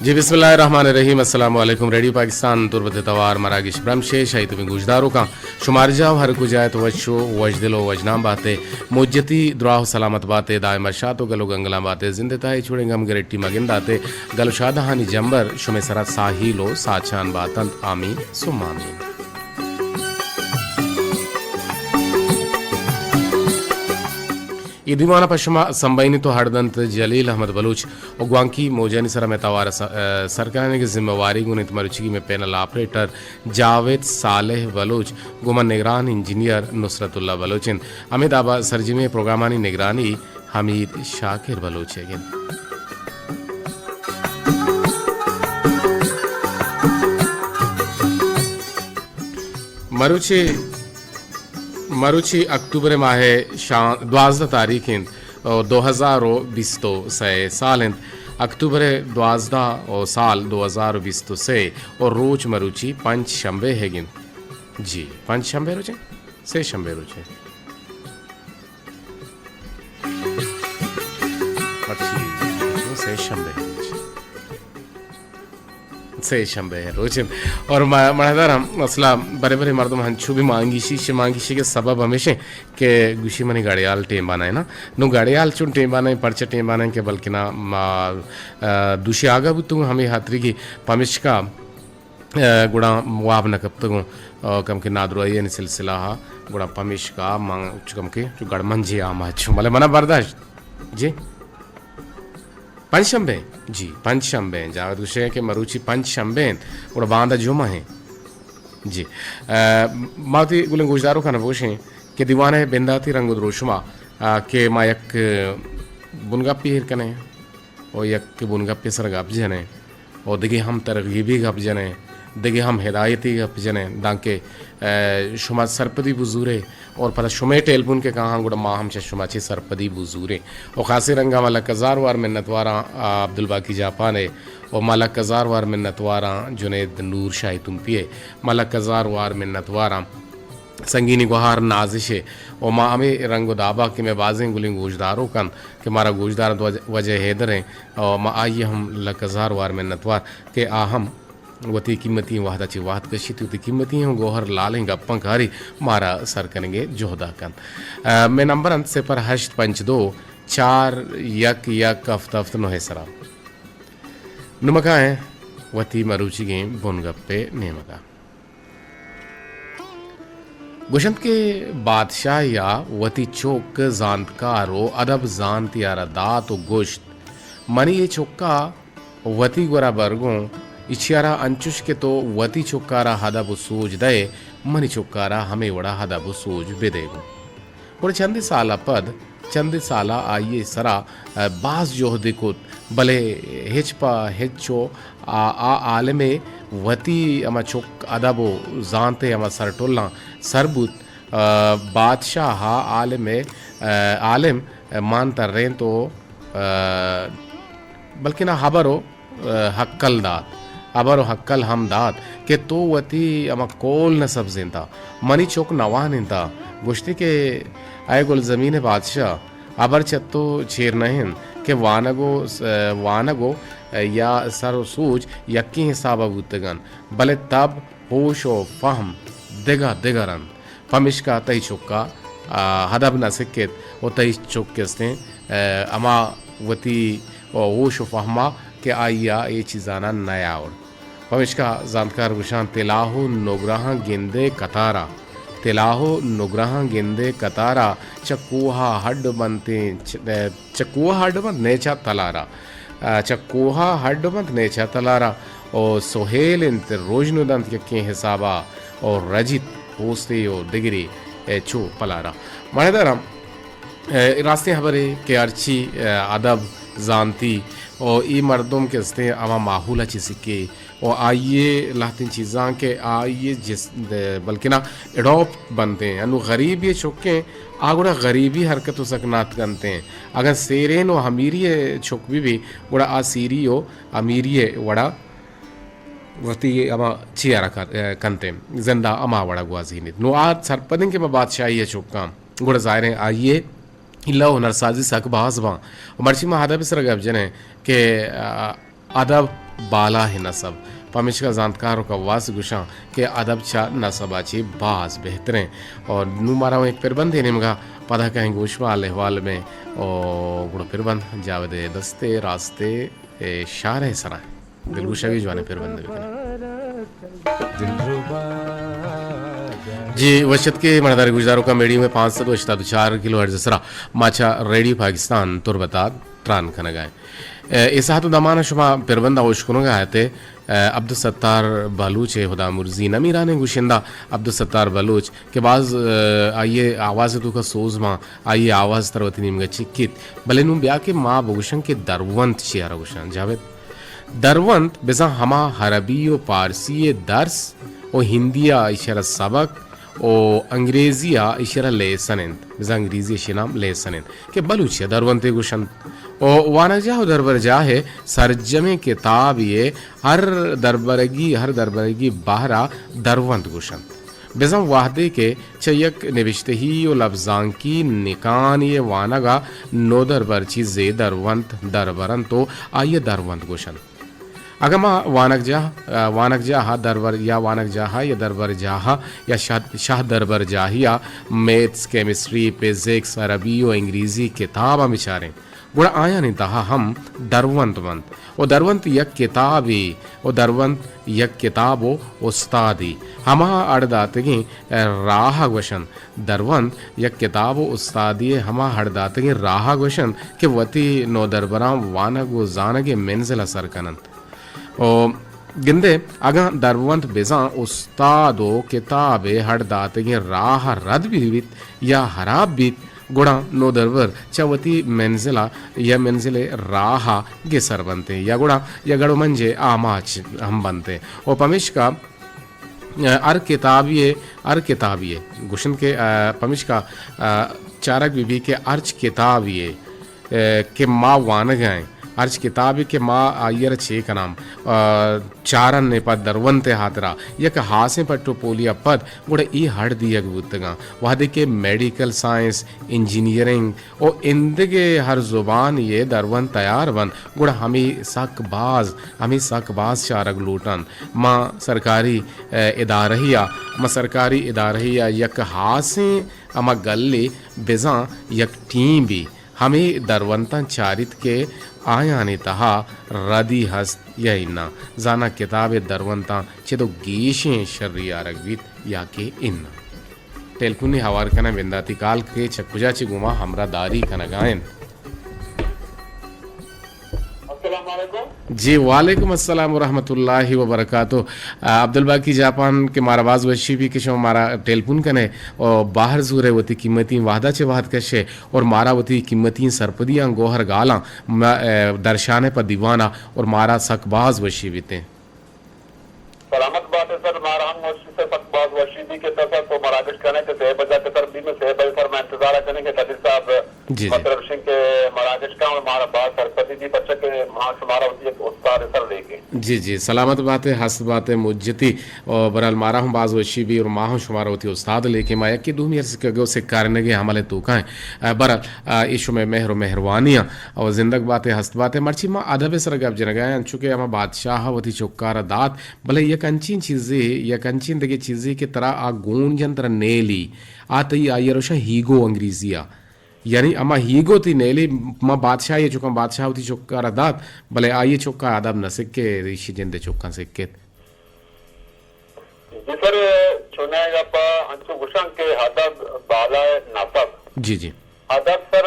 جی، بسم اللہ الرحمن الرحیم۔ السلام علیکم۔ ریڈیو پاکستان تربت توار مراگش برمشے، شاہی تمہیں گوشداروکاں۔ شمار جاو ہر کجا ات وشو، وشدل و وشنام باتے۔ موجتی دراہ و سلامت باتے، دائم ارشات و گل و گنگلان باتے۔ زندے تاہی چھوڑیں گم گرٹی مگن داتے۔ گل و شادہانی جمبر شمے سرا ساہیل و ساچان باتنت۔ آمین ثم آمین۔ اے دیوان ء پہ شما سمبہینیت و ہڑدنت جلیل احمد بلوچ و گوانکی موجانی سرا مئے توار ء س-، ء سر کنگ ء ذمہ واری گون انت مروچیگی مئے پینل آپریٹر جاوید صالح بلوچ گوں من نگران انجینئر نصرت اللہ بلوچ انت۔ ہمے دابا سرجمیں پروگرامانی نگرانی حمید شاکر بلوچ ئیگ انت۔ مروچی، مروچی اکتوبر ماہ شان-، دوازدہ تاریخ انت و دو ہزار و بیست و سئے سال انت۔ اکتوبر دوازدہ و سال دو ہزار و بیست و سئے و روچ مروچی پنچ شنبے ئیگ انت۔ جی، پنچ شنبے روچ انت؟ سے شنبے روچ انت۔ مرچی سے شنبے روچ۔ سے شنبے روچ انت۔ اور ما-، مڑاہدار ہم مسئلہ برے برے مردم ہنچو بھی مانگیشی، شی مانگیشی کہ سبب ہمیش انت کہ گوشی منی گڑیال ٹیم بانا ہے نا۔ نو گڑیال چون ٹیم بانا ہے، پرچہ ٹیم بانا ہے کہ بلکنا ما، آ، دوشی آگا بوتوں ہمے ہاتری کی پمشکا ء گڑا واب نہ کپتگوں، ء کمکے نادراہیانی سلسلہ ء گڑا پمیشکا من چو کمکے چو گڑمنجے آ ما چو، بلے منا برداشت۔ جی۔ پنچ شنبے؟ جی، پنچ شنبے۔ جاوید گوشے کہ مروچی پنچ شنبے انت، گڑا باندا جمعہ ہیں۔ جی۔ ء ما وتی گلیں گوشداروکاں بگوشیں کہ دیوان ء بنداتی رنگ و دروشما، ء کہ ما یک بنگپی ایر کنیں۔ و یک بنگپے سر گپ جنیں و دگہ ہم ترغیبی گپ جنیں، دگہ ہم ہدایتی گپ جنیں، دانکہ، ء، شما سرپدی بزورے اور پدا شمے ٹیلیفون کہ کاہاں گڑا ما ہم چہ شما چے سرپدی بزوریں۔ و خاصیں رنگا ما لک ہزار وار منتواراں، ء، عبدالباقی جاپان ء و ما لک ہزار وار منتواراں جنید نور شاہی تمپی ء، ما لک ہزار وار منتواراں سنگینی گوہار نازش ء و ما ہمے رنگ و دابا کہ مئے بازیں گلیں گوشداروک انت کہ مارا گوشدار انت وج-، وجہ حیدر انت و ما آئی ء ہم لک ہزار وار منتوار کہ آ ہم وتی قیمتی وہد ء چہ وہد کشیت، وتی قیمتی ہم گوہر لالیں گپاں کاری مارا سر کنگ ء جہد ء کنت۔ ء مئے نمبر انت صفر ہشت پنچ دو چار یک یک ہفت ہفت نو ء سرا۔ نمکائیں وتی مروچیگیں بنگپ ء نیمگا۔ گوشنت کہ بادشاہیا وتی چک زانتکار و ادب زانتیارا دات و گوشت، منی اے چکا وتی گورا برگوں، ایشیارا انچش کہ تو وتی چکارا ادب و سوج دئے، منی چکارا ہمے وڑا ادب و سوج بدئے گوں۔ گڑا چندے سال ء پد، چندے سال ء آئی ء سرا، ء، باز جہدے کت، بلے ہچ پہ ہچ و آ، آ عالم ء وتی ہما چک ادب و زانت ء ہما سرٹلاں سر بوت۔ ء، بادشاہ ء عالم ء، ء، عالم مان ترینت و، ء، بلکنا ہبر و ء، ہکل دات، ہبر و ہکل ہم دات کہ تو وتی ہما کول نہ سبزینتا، منی چک نہ وانینتا۔ گوشتی کہ اے گلزمین ء بادشاہ، ہبر چہ تو چیر نہ انت کہ وانگ و س-، وانگ و یا سر و سوج یکیں حساب ء بوتگ انت، بلے تب، ہوش و فہم دگہ دگر انت۔ پمیشکا تئی چکا، آ، ادب نہ سکیت و تئی چک استیں، آ، ہما وتی ہوش و فہما کہ آئی ء اے چیزاناں نیاورت۔ پمیشکا زانتکار گوشاں، تلاہ و نگرہاں گندئے قطارا، تلاہ و نگرہاں گندئے قطارا، چہ کوہا ہڈ بنتیں چ-، چہ کوہ ء ہڈ بنت نیچا تلارا، آ، چہ کوہ ء ہڈ بنت نیچا تلارا، او سہیل انت روژن دنت یکیں حسابا، او رجیت پوستے او دگرے، اے، چو پلارا۔ ماہدارم، اے، راستیں خبرے کہ ہرچی، اے، ادب زانتی او ای مردم کہ استیں ہما ماحول ء چہ سکے، و آئی ء لہتیں چیزاں کہ آئی ء جس-، بلکنا اڈاپٹ بنتیں۔ انو غریبی ء چکیں، آ گڑا غریبی حرکت و سکنات کنتیں۔ اگاں سیرین و امیری ء چک بہ بی، گڑا آ سیری و امیری ء وڑا وتی ہما چیارا کر-، کنتیں، زندا ہما وڑا گوازینیت۔ نو آ سرپدیں کہ ما بادشاہی ء چکاں، گڑا ظاہریں آئی ء الا ہنرسازی سک باز باں۔ و مرچی ما ادب ء سرا گپ جنیں کہ، آ، ادب بالاہیں نسب۔ پمیشکا زانتکار و کواس گوشاں کہ ادب چہ نسب ءَ چہ باز بہتریں۔ اور نوں مارا یک پربندے نیمگا پدا کہیں گوشمال احوال میں او گڑا پربند جاوید دستے راستے اے شارے سرا دلگوشاں جوانیں پربند بکنے۔ جی، وش اتکے مڑدار گوشداروکاں، میڈیم پانچ سد و ہشتاد و چار کلو ہرٹز سرا ما چہ ریڈیو پاکستان تربتا تران کنگا ایں۔ اے، اے ساعت و دمان شما پربند اوش کنگا ات، اے، عبدالستار بلوچ ءِ ہدامرزی نمیرانیں گشندہ عبدالستار بلوچ کہ باز، اے، آئی ءِ آواز توکا سوز ماں، آئی ءِ آواز تر وتی نیمگا چکیت۔ بلے نوں بیا کہ ما بگوشن کہ درونت چی ءَ را گوشن۔ جاوید، درونت بزاں ہما عربی و پارسی ءِ درس و ہندی ءَ ایشرا سبق و انگریزی ءَ ایشرا لیسن انت، بزاں انگریزی ءَ ایشی نام لیسن انت کہ بلوچی ءَ درونتے گوشنت۔ و وانگجاہ و دربرجاہ ءِ سرجمیں کتابے ءِ ہر دربرگی، ہر دربرگی بہر ءَ درونت گوشنت۔ بزاں وہدے کہ چہ یک نبشتہی و لبزانکی نکانی ءِ وانگ ءَ نودربر چیزے درونت دربرنت و آئی ءَ درونت گوشنت۔ اگاں ما وانگجاہ، ءَ، وانگجاہ ءَ دربر یا وانگجاہ ءَ یا دربرجاہ ءَ یا شہ، شہ دربرجاہی ءَ میتھس، کیمسٹری، فزکس، عربی و انگریزی کتاباں بچاریں، گڑا آیانی تہا ہم درونت بنت و درونت یک کتابے و درونت یک کتاب و استادے ہما اڑ داتگیں راہ ءَ گوشنت۔ درونت یک کتاب و استادے ءِ ہما ہڑ داتگیں راہ ءَ گوشنت کہ وتی نودربراں وانگ و زانگ ءِ منزل ءَ سر کننت۔ و گندے اگاں درونت بزاں استاد و کتاب ءِ ہڑ داتگیں راہ ءَ رد بہ بیت یا ہراب بیت، گڑا نودربر چہ وتی منزل ءَ یا منزل ءِ راہ ءَ گسر بنت یا گڑا یا گڑ و منجے آماچ ہم بنت۔ و پمیشکا ہر کتابے ءِ، ہر کتابے ءِ گوشنت کہ، ءَ، پمیشکا، ءَ، چارگ بہ بیت کہ ہرچ کتابے ءِ، ءَ، کہ ما وانگ ءَ ایں، ہرچ کتابے کہ ما آئی ءَ را چے کناں، ءَ، چارن ءَ پد درونت ءِ ہاترا یک ہاسیں پٹ و پولی ءَ پد گڑا اے ہڑ دیگ بوتگاں۔ وہدے کہ میڈیکل سائنس، انجینئرنگ، و ایندگہ ہر زبانے ءِ درونت تیار بنت، گڑا ہمے سک باز، ہمے سک باز چارگ لوٹنت۔ ما سرکاری، ءَ، ادارہے ءَ، ما سرکاری ادارہے ءَ یک ہاسیں ہما گلے بزاں یک ٹیمے ہمے درونتاں چاریت کہ آیانی تہا ردی ہست یا اناں، زاناں کتاب ءِ درونتاں چد و گیشیں شری آرگ بیت یا کہ اناں۔ ٹیلیفونی ہوار کناں بنداتی کال کہ چہ کجا چہ گوما ہمراہ داری کنگا انت۔ السلام علیکم۔ جی، وعلیکم السلام ورحمۃ اللہ وبرکاتہ۔ آ، عبدالباقی جاپان کہ مارا باز وشی بی کہ شما مارا ٹیلیفون کنے اور باہر زورے وتی قیمتی وہدا چہ وہد کشے اور مارا وتی قیمتی سرپدیاں گوہر گالاں م-، اے، درشانے پہ دیوانا اور مارا سک باز وشی بیتے۔ سلامت بات ئے سر، مارا ہم وشی سے سک باز وشی دی کہ تسا تو مراگش کنے کہ سے بجا کہ سر بی میں سے بجے سر میں انتظار کنے کہ قدیر صاحب جی، جی۔ مطلب شنگ کہ مراگش کا اور مارا باز سرپدی دی پچا کہ ما شمارا وتی ایک استاد سر لے کے۔ جی، جی، سلامت بات ئے، ہست بات ئے، مجتی۔ اور برحال مارا ہم باز وشی بی اور ما ہم شمارا وتی استاد لے کے ما یکی دومی ارس کہ گو سکارنگے عمل توکائیں۔ آ، برحال، آ، ای شمے مہر و مہروانی اور زندگ بات ئے، ہست بات ئے۔ مرچی ما ادب سر گپ جنگا ہیں، چونکہ ہما بادشاہ وتی چکارا دات، بلے یک انچیں چیزے، یک انچیں دگہ چیزے کہ ترا آ گون جن ترا نیلی، آ تئی آئی ءَ روشاں ہیگو انگریزی ءَ۔ یعنی ہما ہیگو تئی نیلی، ما بادشاہ ءَ چکاں بادشاہ وتی چکارا دات، بلے آئی ءَ چکا ادب نہ سکے، ایشی جند ءِ چکاں سکیت۔ جی سر، چونیں گپ انچو گوشاں کہ ادب بالا نسب۔ جی، جی۔ ادب سر،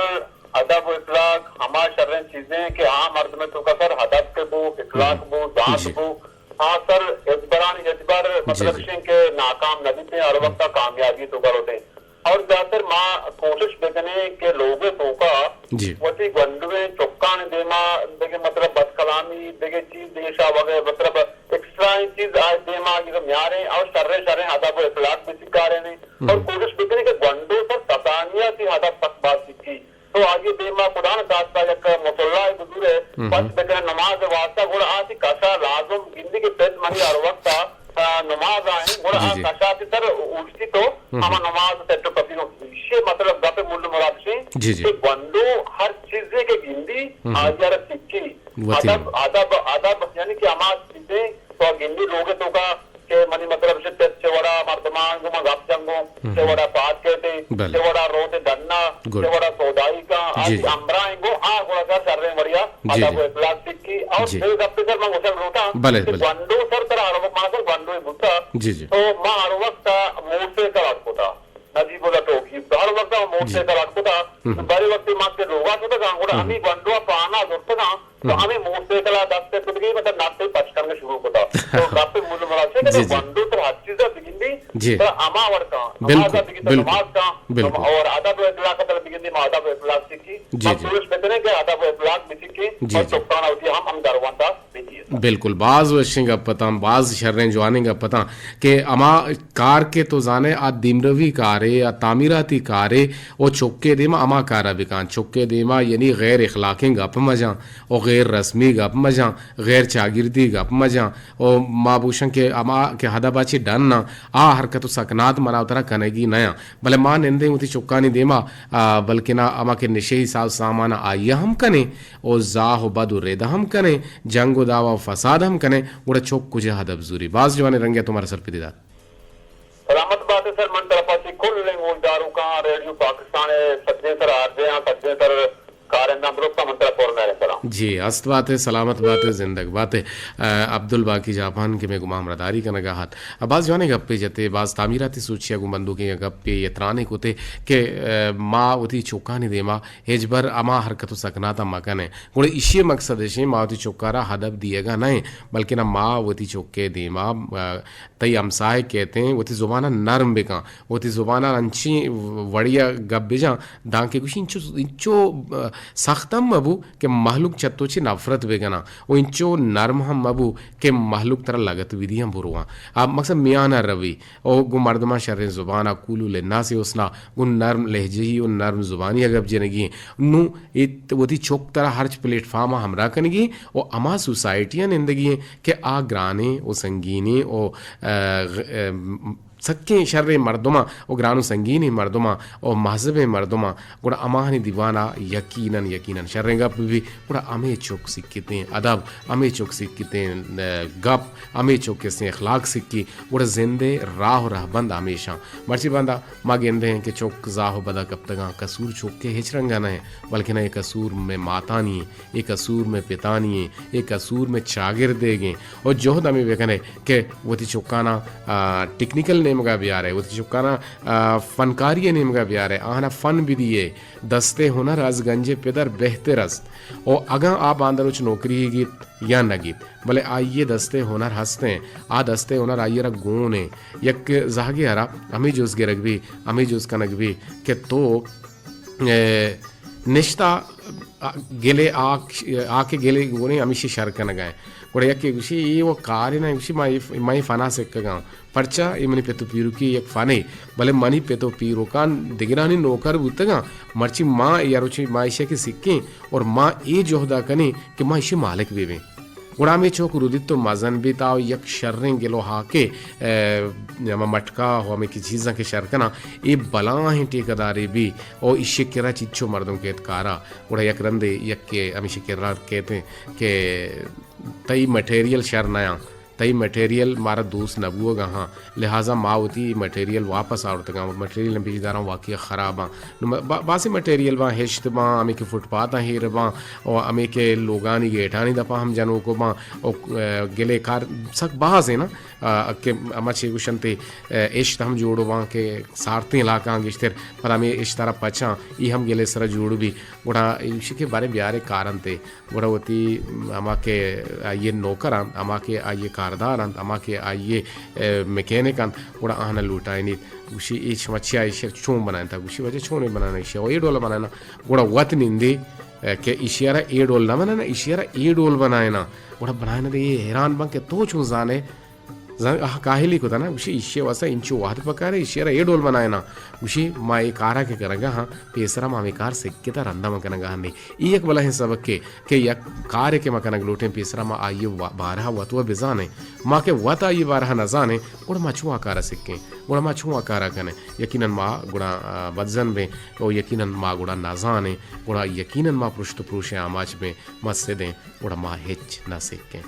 ادب و اخلاق ہما شریں چیزیں کہ عام مردم توکا سر ادب کہ بو، اخلاق بو، زانت جی۔ بو، آ سر ہچبرانی ہچبر جی، مطلب جی۔ اشیں کہ ناکام نہ بیتیں، ہر وقت کامیابی توکا روتیں۔ اور زیادہ تر ما کوشش بکنیں کہ لوگے توکا جی۔ وتی گونڈویں چکانی دیما دگہ مطلب بدکلامی، دگہ چیز، دگہ شاہ وغیرہ مطلب ایکسٹرا چیز آ دیما اگر میاریں اور شریں شریں ادب و اخلاق بھی سکھاریں اور کوشش بکنیں کہ گونڈو سر کسانی ءَ چہ ادب سک باز سکی۔ تو آئی دیما خدا نہ خواستہ یک مصلی بزورے پچ بکنیں نماز واسطہ، گڑا آ چہ کشا لازم گندی کہ پت منی ہر وقت آ، آ، نماز آئیں، گڑا جی، آ جی۔ کشا چہ سر اوشتی تو ہما نماز سیٹ و کپی۔ ایشی مطلب گپ مول مراد شی جی، جی۔ کہ گونڈو ہر چیزے کہ گندی آئی ءَ را سکی۔ وتی ادب، ادب، ادب یعنی کہ ہما جی، جی۔ ہمراہ انگو، آ گڑا سر شریں وڑیا جی، ادب جی۔ و اخلاق سکی۔ اور جی۔ دو گپے سر من گوشگ لوٹاں بلے، کہ بلے۔ گونڈو سر ترا ہر وقت، مانا سر گونڈو بوتا۔ جی، جی۔ تو ما ہر وقت موٹر سائیکل اٹکوتا۔ نجیب اللہ توقیف تو ہر وقت موٹر جی۔ سائیکل اٹکوتا۔ ہم۔ بارے وقت ما کے لوگا شتگاں، گڑا ہم۔ ہمیں گونڈو پانا زرتگاں۔ تو ہم۔ ہمیں موٹر سائیکل ء دست ء کتگی، مطلب نٹ ء پچ کنگ شروع کتا۔ تو گپ مول مراد سے کہ جی، جی۔ گونڈو تر ہر چیز ء بگندی، جی۔ تر ہما وڑ کن، نماز ء بگندی، بالکل۔ نماز کن، بالکل۔ اور ادب و اخلاق ء تر بگندی، ما ادب و اخلاق سکی۔ جی، ما جی۔ کوشش بکنیں کہ ادب و اخلاق بسکیں جی، اور جی۔ چکان وتی ہم، ہم درونتا بگی۔ بالکل، باز وشیں گپ اتاں، باز شریں جوانیں گپ اتاں کہ ہما کار کہ تو زانے آ دیمروی کارے یا تعمیراتی کارے، او چکے دیما ہما کارا بکن، چکے دیما یعنی غیر اخلاقیں گپ مجاں۔ و غیر رسمی گپ مجاں، غیر چاگردی گپ مجاں۔ و ما بوشن کہ ہما کہ ہدبا چہ ڈن آں، آ حرکت و سکنات منا و ترا کنگی نیاں۔ بلے ما نندیں وتی چکانی دیما، آ، بلکنا ہما کہ نشہی ساز سامان آئیا ہم کنیں، و زاہ و بد و رد ہم کنیں، جنگ و دعوا و فساد ہم کنیں، گڑا چک کجا ہدب زوری؟ باز جوانیں رنگے تو مارا سرپدی دات۔ سلامت بات ئے سر، من طرفا چہ کلیں گوشداروکاں ریڈیو پاکستان ء سجیں سر آرجے آں، سجیں سر کارنداں درستاں من ترا پر مہریں سلام۔ جی، ہست بات ئے، سلامت بات ئے، زندگ بات ئے۔ آ، عبدالباقی جاپان کہ مئے گوما ہمراہداری کنگا ات۔ آ، باز جوانیں گپے جتے، باز تعمیراتی سوچے گوں بندوکیں گپے یا ترانے کتے کہ، آ، ما وتی چکانی دیما ہچبر ہما حرکت و سکناتاں مکنیں۔ گڑا ایشی مقصد اش ایں، ما وتی چکارا ہدب دیگا نہ ایں، بلکنا ما وتی چکے دیما، آ، تئی ہمساہگ کیتیں، وتی زبان ء نرم بکن، وتی زبان ء انچیں وڑی ء گپ بجن، دانکہ گوشی انچو، انچو، آ، سخت ہم مبو کہ مہلوک چہ تو چہ نفرت بکناں، و انچو نرم ہم مبو کہ مہلوک ترا لگت بدی ہم برواں۔ آ مقصد میان ء روی، او گوں مردماں شریں زبان ء قول و لناس ء حسن ء گوں نرم لہجہی و نرم زبانی ء گپ جنگی۔ نوں اے وتی چک ترا ہرچ پلیٹ فارم ء ہمراہ کنگی و ہما سوسائٹی ء نندگی انت کہ آ گرانیں و سنگینیں و، آ، غ-، آ، سکیں شریں مردماں و گران و سنگینیں مردماں و مہذبیں مردماں، گڑا ہماہانی دیوان ء یقیناً، یقیناً شریں گپ بہ بی، گڑا ہمے چک سکتیں ادب، ہمے چک سکتیں، آ، گپ، ہمے چک استیں اخلاق سکی، گڑا زند ء راہ و رہبند ہمیشاں۔ مرچی باندا ما گندیں کہ چک زاہ و بدا کپتگاں، قصور چک ء ہچ رنگا نہ انت، بلکنا اے قصور مئے ماتانی انت، اے قصور مئے پتانی انت، اے قصور مئے چاگردیگ انت۔ و جہد ہمے بکنے کہ وتی چکاناں، آ، ٹیکنیکل نیمگا بیارے، وتی چکاناں، آ، فنکاری نیمگا بیارے، آہانا فن بدیے، دست ہنر از گنج پدر بہتر است۔ و اگاں آ باندروچ نوکری گیت یا نہ گیت، بلے آئی ء دست ء ہنر ہست انت، آ دست ء ہنر آئی ء را گون انت۔ یک زہگے ء را ہمے جز گرگ بی، ہمے جز کنگ بی کہ تو، اے، نشتہ، آ، گلے آک، آ کہ گلے گون انت ہمیشی شر کنگ ء انت۔ گڑا یکے گوشی، اے و کارے نہ، گوشی، ما اے ف-، ما اے فنا سکگاں۔ پرچا؟ اے منی پت و پیرکی یک فنے، بلے منی پت و پیرکان دگرانی نوکر بوتگاں، مرچی ما اے روچی ما ایشی کہ سکیں اور ما اے جہدا کنیں کہ ما ایشی مالک بہ بیں۔ گڑا ہمے چک رودیت و مزن بیت، آ یک شریں گل و ہاکے، اے، ہما مٹکا و ہمے کہ چیزاں کہ شر کناں، اے بلاہیں ٹیکہ دارے بی، او ایشی کرا چیچو مردم کیت کارا۔ گڑا یک رندے یک کہ ہمیشی کرا کیت کہ تئی مٹیریل شر نیاں، تئی مٹیریل مارا دوست نہ بوگا ہاں، لہذا ما وتی مٹیریل واپس آورتگاں، مٹیریل ہم پیش داراں واقعی خراباں۔ نو با-، بازیں مٹیریل باں ہشت باں، ہمے کہ فٹ پاتاں ہیر باں، و ہمے کہ لوگانی گیٹانی دپا ہم جنوکو باں، و، اے، گلے کار سک باز ہیں نا، آ، کہ ہما چے گوشنتے، اے، اشت ہم جوڑو باں کہ سارتیں علاقہاں گیشتر، پدا ہمے اشتارا پچاں، ای ہم گلے سرا جوڑو بی، گڑا ایشی کہ بارے بیارے کارنتے۔ گڑا وتی ہما کہ آئی ء نوکر انت، ہما کہ آئی ء کاردار انت، ہما کہ آئی ء، اے، میکینک انت، گڑا آہاں لوٹائینیت۔ گوشی، اے شما چیا ایشی ء چون بنائینتا؟ گوشی، واجہ چون بنائینا ایشی ء؟ او اے ڈول بنائینا۔ گڑا وت نندی، اے، کہ ایشی ء را اے ڈول نہ بنائینا، ایشی ء را اے ڈول بنائینا۔ گڑا بنائینا دے اے حیران بن کہ تو چون زانے؟ زن آ کاہلی کتا نا، گوشی، ایشی ء واسطہ انچو وہد پکارے، ایشی ء را اے ڈول بنائینا۔ گوشی، ما اے کارا کہ کنگا ہاں، پیسرا ما ہمے کار سکتا رندا ما کنگا ہاں نے۔ ای یک بلاہیں سبقے کہ یک کارے کہ ما کنگ لوٹیں پیسرا ما آئی ء وا-، بارہ ء وت و بزانیں۔ ما کہ وت آئی ء بارہ ء نزانیں، گڑا ما چوں آ کار ء سکیں؟ گڑا ما چوں آ کار ء کنیں؟ یقیناً ما گڑا، آ، بدزن بیں و یقیناً ما گڑا نزانیں، گڑا یقیناً ما پرشت و پروش ء آماچ بیں، ما سدیں، گڑا ما ہچ نہ سکیں۔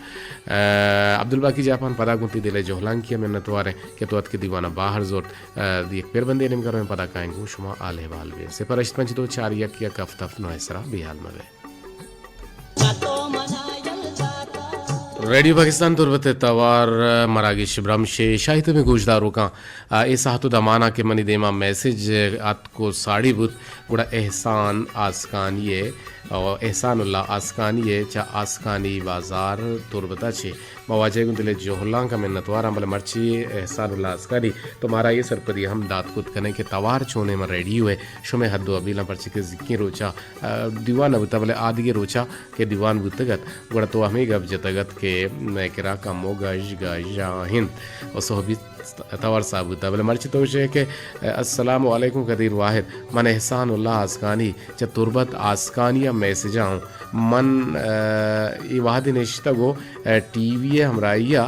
آ، عبدالباقی جاپان پدا گوں تئی دل جہلانکی ءَ منتوار ایں کہ تو اتکے دیوان ءَ باہر زرت۔ ءَ، یک پیر بندے نیمگ ءَ رویں، پدا کائیں گوں شما حال احوال بے۔ صفر ہشت پنچ دو چار یک یک ہفت ہفت نو ءِ سرا بے حال مہ بے۔ ریڈیو پاکستان تربت ءِ توار مراگش برمش ءِ شاہی تمیں گوشداروکاں، ءَ، اے ساہت ءُ دمانا کہ منی دیما میسج اتک ءُ ساڑی بوت، گڑا احسان آسکانی ءِ، ءُ احسان اللہ آسکانی ءِ چہ آسکانی بازار تربت ءَ چہ ما واجہ ءِ گوں دل ءِ جہلانک ءَ منتواراں، بلے مرچی احسان اللہ آسکانی تو مارا اے سرپدی ہم دات کت کن ئے کہ توار چونیں ماں ریڈیو ءِ شمئے حد ءُ ابیلاں، پرچے کہ زیکیں روچا، ءَ، دیوان نہ بوتا، بلے آ دگہ روچا کہ دیوان بوتگ ات، گڑا تو ہمے گپ جتگ ات کہ مئے کرا کمو گژ گژ ءَ انت ءُ سہبی توار صاحب بوتا، بلے مرچی تو گوشے کہ السلام علیکم قدیر واحد، من احسان اللہ آسکانی چہ تربت آسکانی ءَ میسجاں اوں۔ من، ءَ، اے وہدے نشتگ ءُ، ءَ، ٹی وی ءِ ہمراہی ءَ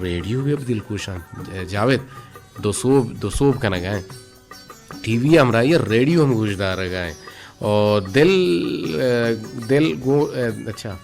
ریڈیو ءَ دلگوشاں۔ جاوید، دو سوب، دو سوب کنگ ءَ ایں۔ ٹی وی ءِ ہمراہی ءَ ریڈیو ہم گوش دارگ ءَ ایں۔ او دل، ءَ، دل گو-، ءَ، اچھا،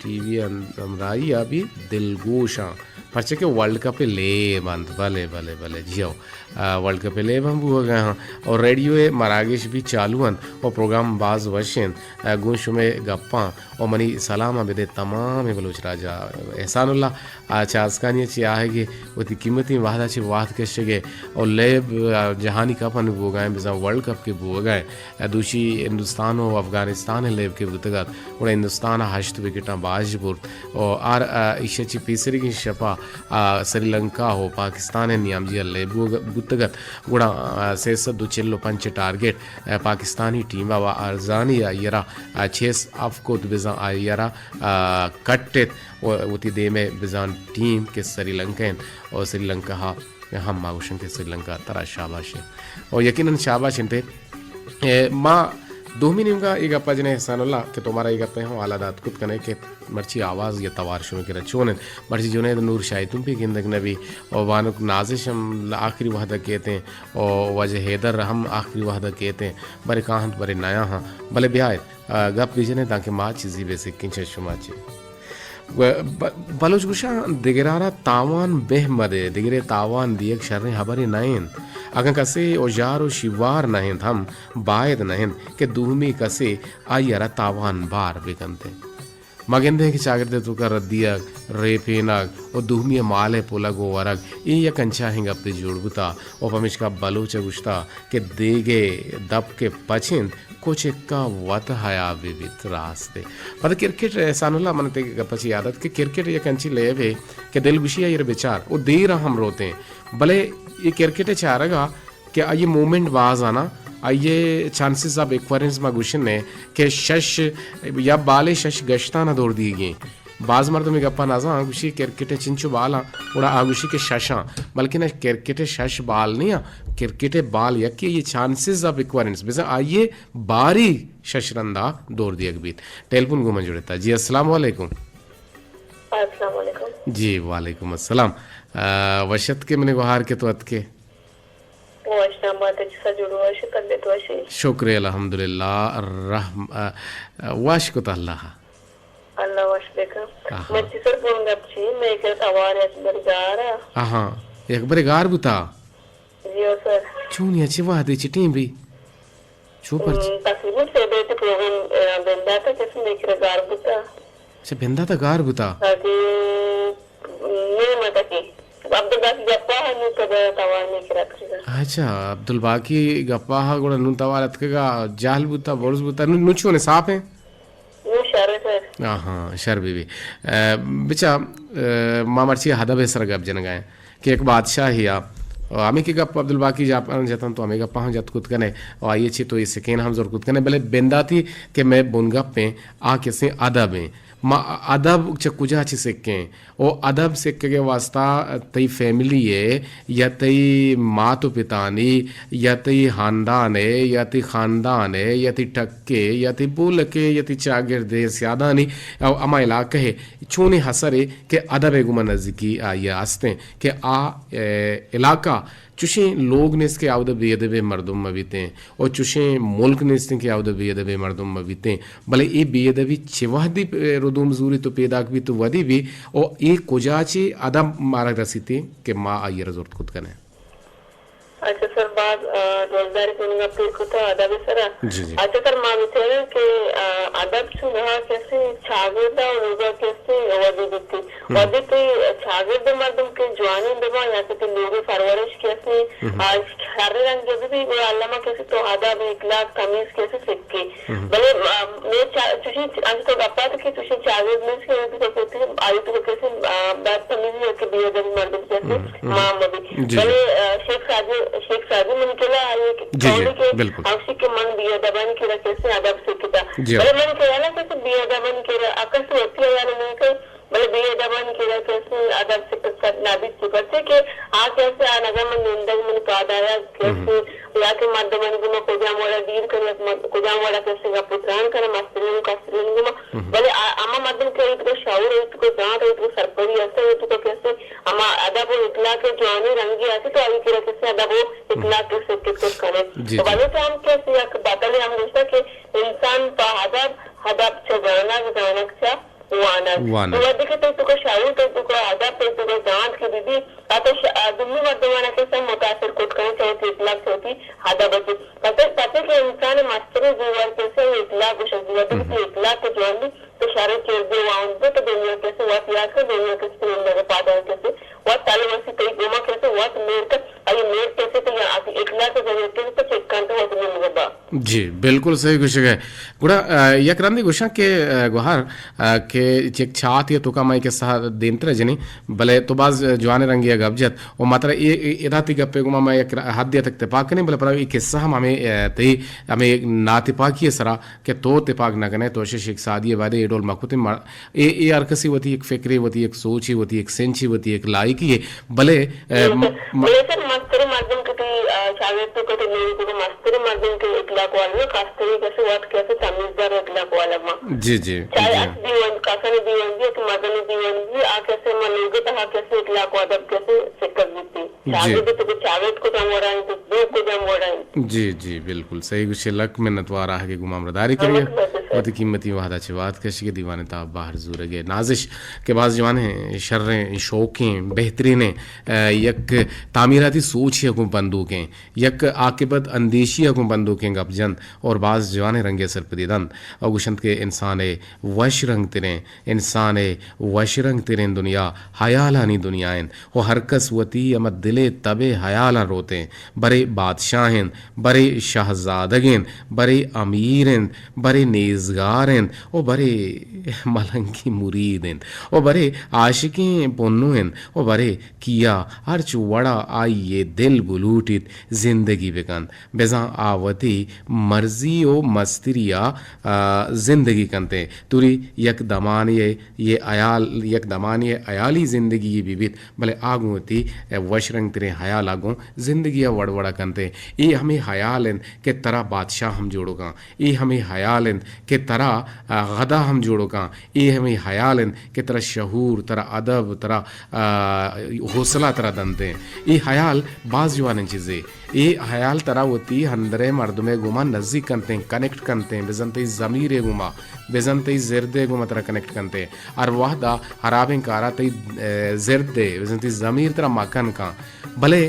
ٹی وی ءِ ہم-، ہمراہی ءَ بھی دلگوشاں۔ پرچہ کہ ورلڈ کپ ءِ لیب انت۔ بلے، بلے، بلے، جی ہو۔ ءَ، ورلڈ کپ ءِ لیب ہم بوگ ءَ ہاں۔ اور ریڈیو ءِ مراگش بھی چالو انت اور پروگرام باز وش انت۔ ءَ، گوں شمئے گپاں اور منی سلاماں بدے تمام بلوچ راجا۔ احسان اللہ، ءَ، چہ آسکانی ءَ چہ آہگے وتی قیمتیں وہد ءَ چہ وہد کشگ ءَ اور لیب، ءَ، جہانی کپ انو بوگ ءَ ایں، بزاں ورلڈ کپ کہ بوگ ءَ ایں۔ ءَ، دوشی ہندوستان ءُ افغانستان ءِ لیب کہ بوتگ ات، گڑا ہندوستان ءَ ہشت وکٹاں باج برت۔ ءُ آر، ءَ، ایشی ءَ چہ پیسریگیں شپ ءَ، ءَ، سری لنکا ءُ پاکستان ءِ نیامجی ءَ لیب بوگ-، بوتگ ات، گڑا، ءَ، سے سد ءُ چل ءُ پنچ ٹارگٹ، ءَ، پاکستانی ٹیم ءَ ارزانی آئی ءَ را، ءَ، چیس آف کت، بزاں آئی ءَ را، ءَ، کٹ ایت ءُ وتی دیم ءَ بزاں ٹیم کہ سری لنکا انت ءُ سری لنکا ءَ ہم ما گوشن کہ سری لنکا ترا شاباش انت۔ ءُ یقیناً شاباش انت۔ اے، ما دومی نیمگا اے گپا جنیں احسان اللہ کہ تو مارا اے گپے ہم حالا دات کت کنے کہ مرچی آواز یا توار شمے کرا چون انت۔ مرچی جنید نور شاہی تم بھی گندگ نبی اور بانک نازش ہم آخری وحدہ کیتے ہیں اور واجہ حیدر ہم آخری وحدہ کیتے ہیں۔ برے کاہنت برے نیا ہاں۔ بلے بیائے، آ، گپ بجنیں تاکہ ما چیزی بے سکیں چہ شما چی۔ و ب-، بلوچ گوشاں دگرارا تاوان بہ مدے، دگرے تاوان دیگ شریں ہبرے نہ انت۔ اگاں کسے اوژار و شیوار نہ انت ہم باید نہ انت کہ دومی کسے آئی ء را تاوان بار بہ کنت۔ ما گندیں کہ چاگرد ء توکا ردیگ، ریپینگ و دومی ء مال ء پلگ و ورگ اے یک انچاہیں گپے جوڑ بوتا و پمیشکا بلوچ ء گوشتا کہ دیگے دپ کہ پچ انت، کچک ء وت حیا بہ بیت۔ راست ء۔ پدا کرکٹ، احسان اللہ، من تئی گپ ء چہ یاد ات کہ کرکٹ یک انچیں لیبے کہ دلگوشی ء ایر بچار و دیر ء ہم روتیں، بلے اے کرکٹ ء چارگ ء کہ آئی موومنٹ باز آنا، آئی چانسز آف ایکورنس ما گوشن ء کہ شش یا بالے شش گشتان ء دور دیگی۔ باز مردم اے گپا نزان، گوشی کرکٹ ء چنچو بال آں، گڑا آ گوشی کہ شش آں، بلکن کرکٹ ء شش بال نہیں آں، کرکٹ ء بال یکے، یہ چانسز آف ایکورنس، بزاں آئیے باری شش رندا دور دیگ بیت۔ ٹیلیفون گوں من جڑتا۔ جی، السلام علیکم۔ السلام علیکم۔ جی، وعلیکم السلام۔ آ، وشت کے منے گوہار کے تو اتکے؟ وش نام بات، اچھا جوڑ وش، طبیعت وشی؟ شکر الحمدللہ، رحم، آ، آ، واش کت اللہ۔ اللہ وش بکن۔ آہا۔ مرچی سر پون گپ چی، میں ایک توار یک بری گار آ۔ آہا، یک بری گار بوتا؟ جی او سر۔ چونی اچھی وحدی چی ٹیم بی؟ چو پرچ؟ ہم، تقریباً سے بجے پروگرام، آ، بنداتا، کسی میں ایک گار بوتا۔ اچھا، بنداتا گار بوتا؟ تاکہ، ہم، نہیں متا کی۔ عبدالباقی گپا ہنو کدے توار نہیں کرا کرا۔ اچھا، عبدالباقی گپا ہا گڑا نون توار اتکگا، جہل بوتا، برز بوتا، نون، نون چونے صاف ہیں؟ نو شر سر۔ آہاں، شر بی بی۔ اے، بچا، اے، ما مرچی ادب ء سر گپ جنگا ہیں کہ یک بادشاہے آ، ہمیں کہ گپ عبدالباقی جاپان جتن تو ہمیں گپا ہم جت کت کنے، و آئیے چی تو یہ سکین ہم زور کت کنے، بلے بنداتی کہ میں بن گپ ہیں، آ کسیں ادب ہیں۔ ما ادب چہ کجا چی سکیں؟ او ادب سکگ ء واسطہ تئی فیملی ء یا تئی مات و پتانی یا تئی ہاندان ء یا تئی خاندان ء یا تئی ٹک ء یا تئی بولک ء یا تئی چاگرد ء سیادانی او ہما علاقہ ء چونیں اثرے کہ ادب ء گوما نزیکی آئی ء ہستیں کہ آ، اے، علاقہ چوشیں لوگ نیست کہ آودا بے ادبیں مردم مہ بیتیں، او چوشیں ملک نیستیں کہ آودا بے ادبیں مردم مہ بیتیں، بلے اے بے ادبی چہ وھدی پ-، ردوم زوریت و پیداک بیت و ودی بی، او اے کجا چہ ادب مارا رسیتیں کہ ما آئی ء را زرت کت کنیں؟ اچھا سر، باز، آ، ڈولداریں گپے کتا ادب ء سرا۔ جی، جی۔ اچھا سر، ما بچاریں کہ، آ، ادب چوناہا کسے چاگرد ء لوگا کسے ودی بیتی۔ ہم۔ ودی تئی چاگرد مردم کہ جوانیں بباں یا کہ تئی لوگ پرورش کسے، ہم۔ آ، شر رنگ ببی، گڑا الما کسے تو ادب، اخلاق، تمیز کسے سکے۔ ہم۔ بلے، آ، مئے چا-، چوشیں چ-، انچو تو گپ ات کہ چوشیں چاگرد نیست کہ تو کسے، آئی تو کسے، آ، بدتمیزی یا کہ بے ادبی مردم کسے ہم، ہم۔ مان مبی۔ جی، جی۔ بلے، آ، شیخ سعدی، شیخ سعدی منی کلا آئی جی، جی، قولی کہ بالکل۔ ہمشی کہ من بے ادبانی کرا کسے ادب سکتا۔ جی۔ بلے من خیال ء کسے بے ادبانی کرا اکس وتی خیال ء نہ کن، بلے بے ادبانی کرا کسے ادب سکت نہ بیت، پرچے کہ آ کسے آ نگا من نندگ من پادایا ہم۔ کسے یا کہ مردمانی گوما کجام وڑا ڈیل کنی، مر-، کجام وڑا کسے گپ و تران کنی، مسترین و کسترین گوما۔ ہم۔ بلے آ-، ہما مردم کہ ایت کو شعور، ایت کو زانت، ایت کو سرپدی است، ایت کو کسے ہما ادب و اخلاق ء جوانیں رنگے است تو آئی کرا کسے ادب و ہم۔ اخلاق ء سکت کت کنیت۔ جی، تو جی۔ بلوچ ہم کسے یک بتلے ہم گوشتا کہ انسان پہ ادب، ادب چہ زانگ، زانگ چہ وانگ۔ وانگ۔ تو وھدے کہ تئی توکا شعور، تئی توکا ادب، تئی توکا زانت کہ بہ بی، آ تو ش-، آ دومی مردمانا کسے متاثر کت کنے، چہ وتی اخلاق، چہ وتی ادب ء چہ۔ پرچا، پرچا کہ انسان ء مستریں زیور کسے آئی اخلاق گوشگ بیت، وھدے کہ تئی اخلاق ء جوان بی، تو شر ء کردے واہند بو، تو دنیا کسے وت یات کن، دنیا کسے تئی نندگ ء پادان کسے وت تلوسی، تئی گوما کسے وت میر کن، آئی میر کسے تو یا آتی اخلاق ء ذریعہ کسے تو چک کن تو وت نندگ ء با۔ جی، بالکل صحیح گوشگ ء۔ گڑا، آ، یک رندے گوشاں کہ، آ، گوہر، آ، کہ یک چاتے ء توکا ما اے کسہ ء دیمتر ء جنیں، بلے تو باز جوانیں رنگے ء گپ جت و ما ترا اے، اے، ادا تئی گپ ء گوما ما یک ر-، حدے ء تک تپاک کنیں، بلے پدا اے کسہ ہم ہمے، آ، تئی ہمے ناتپاکی ء سرا کہ تو تپاک نہ کنئے، تو شیخ سعدی ء بارے اے ڈول مہ کتیں، ما اے، اے ہر کسی وتی یک فکرے، وتی یک سوچے، وتی یک سنچے، وتی یک لائقی ہے، بلے، اے، م-، م-، بلے سر، مستریں مردم کہ تئی، آ، چاگرد تو کہ تئی لوگ تو مستریں مردم کہ اخلاق والا، کستری کسے وت کسے تمیزدار اخلاق والا ما۔ جی، جی، چاہے جی۔ اس دیوان، کسانی دیوان بھی، کہ مردمی دیوان بھی، آ کسے ما لوگ تہا کسے اخلاق و ادب کسے سکت بیتی۔ جی۔ چاگرد تو کہ چاگرد کجام وڑا انت، دوست کجام وڑا انت۔ جی، جی، بالکل صحیح گوشے، لک منت وار آہگے گوں ہمراہداری کریے۔ وتی قیمتی وہدا چہ وہد کشگے دیوان تہا بہر زورگے۔ نازش کہ باز جوانیں، شریں، شوقیں، بہترینیں، آ، یک تعمیراتی سوچے گوں بندوکیں، یک عاقبت اندیشی گوں بندوکیں گپ جنت اور باز جوانیں رنگے سرپدی دنت۔ او گوشنت کہ انسان وش رنگ تریں، انسان ء وش رنگ تریں دنیا ہیالانی دنیا انت و ہر کس وتی ہما دل ء تب ء ہیالاں روتیں، برے بادشاہ انت، برے شہزادگ انت، برے امیر انت، برے نیزگار انت و برے ملنگی مرید انت و برے عاشقیں پنو انت و برے کیا ہرچ وڑا آئی ء دل بلوٹیت زندگی بکنت۔ بزاں آ وتی مرضی و مستری ء، آ، زندگی کنت۔ توری یک دمانے ء یہ حیال، یک دمانے ء حیالی زندگی بہ بیت، بلے آ گوں وتی وش رنگ تریں حیال ء گوں زندگی ء وڑ وڑ کنت۔ اے ہمے حیال انت کہ ترا بادشاہ ہم جوڑ کن۔ اے ہمے حیال انت کہ ترا، آ، غدا ہم جوڑ کن۔ اے ہمے حیال انت کہ ترا شعور، ترا ادب، ترا، آ، حوصلہ ترا دنت۔ اے حیال باز جوانیں چیزے۔ اے حیال ترا وتی اندرے مردمے گوما نزیک کنتیں، کنیکٹ کنتیں، بزن تئی ضمیرے گوما، بزن تئی زردے گوما ترا کنیکٹ کنتیں۔ ہر وہدا ہرابیں کارا تئی، اے، زردے، بزن تئی ضمیر ترا مکن کن۔ بلے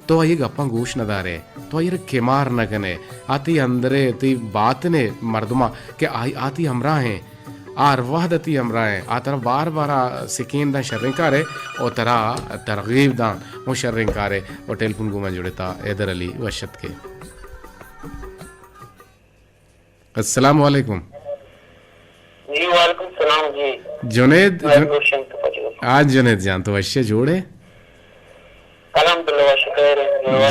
تو آئی گپاں گوش نہ دارے، تو آئی را کمار نہ کنے۔ آ تئی اندرے، تئی باطنے مردما کہ آئی، آ تئی ہمراہ ہیں۔ آ ہر وہد ء تئی ہمراہ ہیں، آ ترا بار بار ء سکین داں شریں کارے و ترا ترغیب داں و شریں کارے و ٹیلیفون گوں من جڑتا حیدر علی وش اتکے۔ السلام علیکم۔ جی وعلیکم السلام جی۔ جنید، جن-، آ جنید جان تو وش جوڑے؟ الحمدللہ، وش خیر،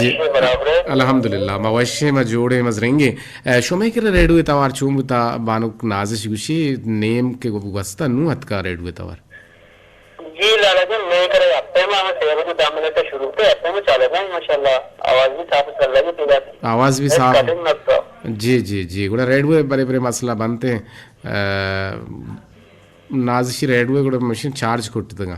جی۔ وش برابر۔ الحمدللہ، ما وشیں، ما جوڑیں، ما زرنگیں۔ اے، شمے کرا ریڈیو توار چون بوتا؟ بانک نازش گوشی نیم کہ گو-، گوستا نو اتکا ریڈیو توار۔ جی لالا جان، میں کرے ہفتے ما سے بجے دہ منٹ شروع تے ہفتے ما چالو گا، ماشاءاللہ، آواز بھی صاف سر لگی پیدا تھی۔ آواز بھی صاف۔ جی، جی، جی، گڑا ریڈیو برے برے مسئلہ بنتے ہیں۔ اے، نازشی ریڈیو گڑا مشین چارج کٹ دگا۔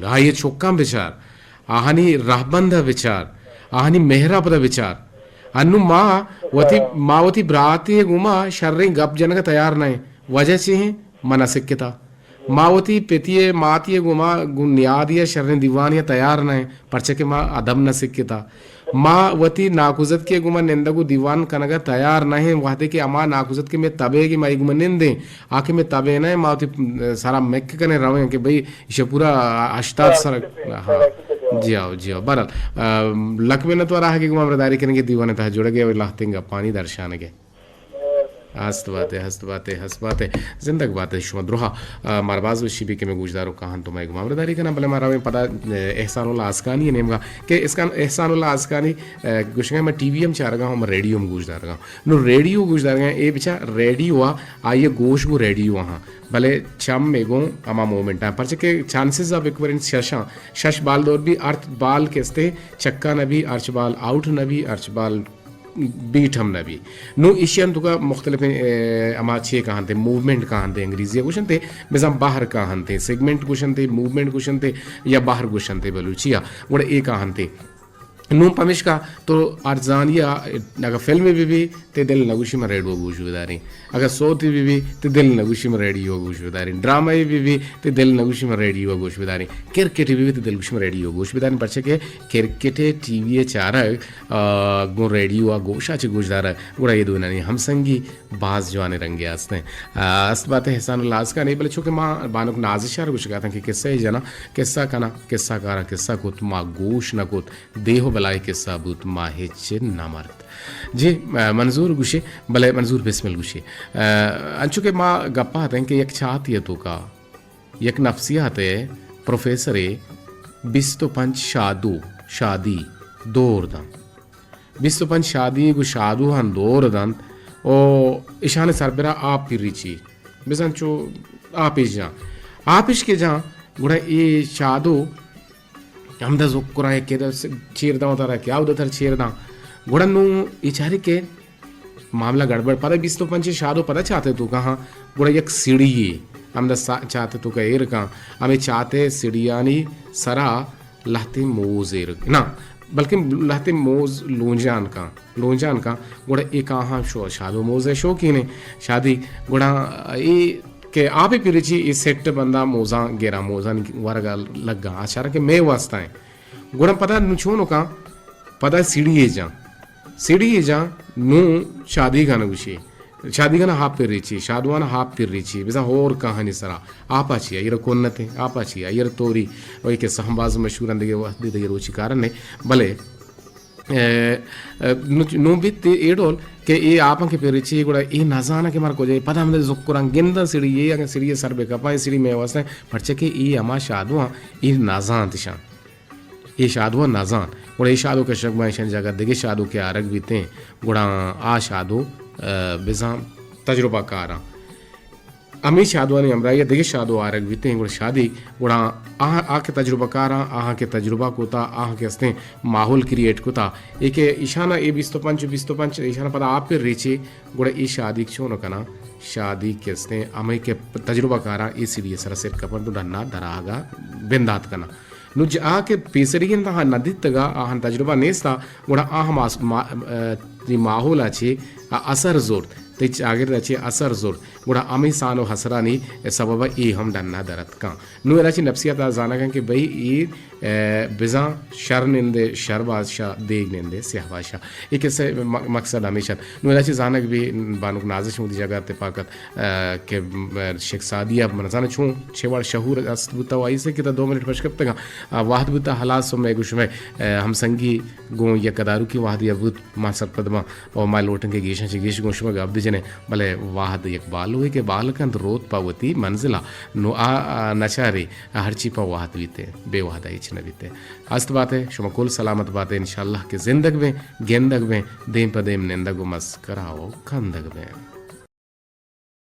کل، آئی ءِ چکاں بچار، آہانی رہبند ءَ بچار، آہانی مہر ءَ پدا بچار۔ انوں ما وتی، ما وتی براتے ءِ گوما شریں گپ جنگ ءَ تیار نہ ایں۔ وجہ چے ایں؟ من ءَ سکتا۔ ما وتی پتی ء ماتی ء گوما گوں نیادی ء شریں دیوانے ء تیار نہ ایں، پرچا کہ ما ادب نہ سکتا۔ ما وتی ناکوزتکی ء گوما نندگ ء دیوان کنگ ء تیار نہ ایں، وہدے کہ ہما ناکوزتک کہ مئے تب ء کہ ما اے گوما نندیں، آ کہ مئے تب ء نہ ایں، ما وتی سرا مک کنیں رویں کہ بھئی ایشی پورا ہشتاد سر۔ ہاں۔ جی ہاؤ، جی ہاؤ۔ بہرحال، آ، لک منت وار آہگے گوما ہمراہداری کنگے دیوان ء تہا جڑگے ء لہتیں گپانی درشانگے۔ ہست بات ئے، ہست بات ئے، ہست بات ئے۔ زندگ بات ئے شما دراہ۔ آ، مارا باز وشی بی کہ مئے گوشداروک کاہنت و مئے گوما ہمراہداری کناں، بلے ما رویں پدا، آ، احسان اللہ آسکانی نیمگا کہ اسکان-، احسان اللہ آسکانی، آ، گوشگا من ٹی وی ہم چارگا ہوں، من ریڈیو ہم گوشدارگا ہوں۔ نو ریڈیو گوشدارگا اے بچا ریڈیو آ، آئی گوش گو ریڈیو آ ہاں، بلے چم اے گوں ہما مومنٹ آ، پرچہ کہ چانسز آ بکورن ششاں، شش بال دور بی، ارت بال کستے چکا نہ بی، ارچ بال آؤٹ نہ بی، ارچ بال بیٹ ہم نہ بی۔ نوں ایشی انت توکا مختلفیں، اے، ہما چے کاہنتے، موومنٹ کاہنتے، انگریزی ء گوشنتے، بزاں بہر کاہنتے، سیگمنٹ گوشنتے، موومنٹ گوشنتے یا بہر گوشنتے بلوچی ء، گڑا اے کاہنتے۔ نوں پمیشکا تو ارزانی ء اگہ فلمے بہ بی، تے دل نہ گوشی من ریڈیو گوش بداریں۔ اگہ سوتے بہ بی، تے دل نہ گوشی من ریڈیو گوش بداریں۔ ڈرامہ بہ بی، تے دل نہ گوشی من ریڈیو گوش بداریں۔ کرکٹ بہ بی، تے دل گوشی من ریڈیو گوش بداریں۔ پرچہ کہ کرکٹ ء ٹی وی ء چارگ، آ، گوں ریڈیو ء گوش ء چہ گوشدارگ، گڑا اے دوئینانی ہمسنگی باز جوانیں رنگے است انت۔ آ، است بات احسان اللہ آسکانی، بلے چونکہ ما بانک نازش ء را گوشگ ء اتاں کہ قصہ ء جناں، قصہ کناں، قصہ کاراں قصہ کت، ما گوش نہ کت، دیہ و بلاہی قصہ بوت، ما ہچ نہ مرت۔ جی، آ، منظور گوشے، بلے منظور بسمل گوشے۔ آ، انچو کہ ما گپ ء اتیں کہ یک چاتے ء توکا یک نفسیات ء پروفیسرے بیست و پنچ شادو، شادی دور دنت۔ بیست و پنچ شادی گوں شادوہاں دور دنت و اشانی سربرا آپ پریچی۔ بزاں چو آپش جاں۔ آپش کہ جاں، گڑا اے شادو ہمدا زکراں کہ چیر داں، ترا کہ آودا تر چیر داں۔ گڑا نوں اے چاری کہ معاملہ گڑبڑ۔ پدا بیست و پنچ شادو پدا چاتے توکا ہاں، گڑا یک سیڑھی یے ہمدا سا-، چاتے توکا ایر کاں، ہمے چاتے سیڑھیانی سرا لہتے موز ایر، نہ، بلکہ لہتے موز لونجان کاں، لونجان کاں، گڑا اے کاہاں شو-، شادو موز ء شوقین ایں، شادی، گڑا اے کہ آپے پریچی اے سیٹ بندا موزاں گراں، موزانی ورگا لگاں، آ چارا کہ مئے واسطہ ایں۔ گڑا پدا نوں چونکاں، پدا سیڑھی یے جاں۔ سیڑھی یے جاں، نوں شادی گانا گوشی۔ شادی گانا ہاپ پر ریچی، شادوانا ہاپ پر ریچی، بزاں ہور کاہانی سرا۔ آپا چی، ایرا کنتیں، آپا چی، ایرا توری۔ و اے قصہ ہم باز مشہور انت، دگہ وہدے دگہ روچی کارن نے۔ بلے، اے، اے، نوں، نوں بیت اے ڈول کہ اے آپاں کہ پر ریچی، گڑا اے نزاناں کہ مارا کجا، پدا ہمدے زکراں گنداں سیڑھی یے، اگاں سیڑھی یے سر بہ کپاں، اے سیڑھی مئے واسطہ، پرچہ کہ اے ہما شادواں، اے نزانت اشاں۔ اے شادو ء نزان۔ گڑا اے شادو کشگ باں، ایشانی جاگہ دگہ شادو کہ آرگ بیتیں، گڑا آ شادو، ء، بزاں تجربہ کاراں۔ ہمے شادوانی ہمراہی ء دگہ شادو آرگ بیتیں، گڑا شادی، گڑا آ، آ کہ تجربہ کاراں، آہاں کہ تجربہ کتا، آہاں کہ استیں ماحول کریئیٹ کتا، اے کہ ایشانا اے بیست و پنچ، بیست و پنچ، ایشانا پدا آپ پر ریچے، گڑا اے شادیک چون کناں؟ شادیک کہ استیں ہمے کہ تجربہ کاراں اے سیڑھی ء سرا سر کپنت و ڈنا دراہگا بندات کناں۔ نوں ج-، آ کہ پیسریگیں تہا نہ دیتگا، آہاں تجربہ نیستا، گڑا آ ہم آس-، ما-، ا، تئی ماحول ء چے ا-، اثر زرت، تئی چاگرد ء چے اثر زرت، گڑا ہمے سان و حسرانی سبب ء اے ہم ڈنا در اتکاں۔ نوں ادا چے نفسیات ء زانگاں کہ بھئی اے، ا، بزاں شر نندے شر باز شا، دیگ نندے سیاہ باز شا۔ اے قصہ م-، مقصد ہمیش ات۔ نوں ادا چے زانگ بی بانک نازش وتی جاگہ ء تپاک ات۔ ء، کہ، ء، شیخ سعدی ء من زاناں چون چے وڑ شعور است بوتا و آئی سے کہ تا دو منٹ پش کپتگاں، ء، وہد بوتا ہلاس و مئے گوں شمئے، ء، ہمسنگی گوں یک اداروکی وہدی ء بوت، ما سرپد باں و ما لوٹن کہ گیشاں چہ گیش گوں شما گپ بجنیں، بلے وہد یک بالوے کہ بال کنت روت پہ وتی منزل ء، نوں آ، آ، نچارے، آ ہرچی پہ وہد بیتے، بے وہد ء ہچ نہ بیتے۔ ہست بات ئے، شما کل سلامت بات ئے، انشاءاللہ کہ زندگ بیں، گندگ بیں، دیم پہ دیم نندگ و مسکرا و کندگ بیں۔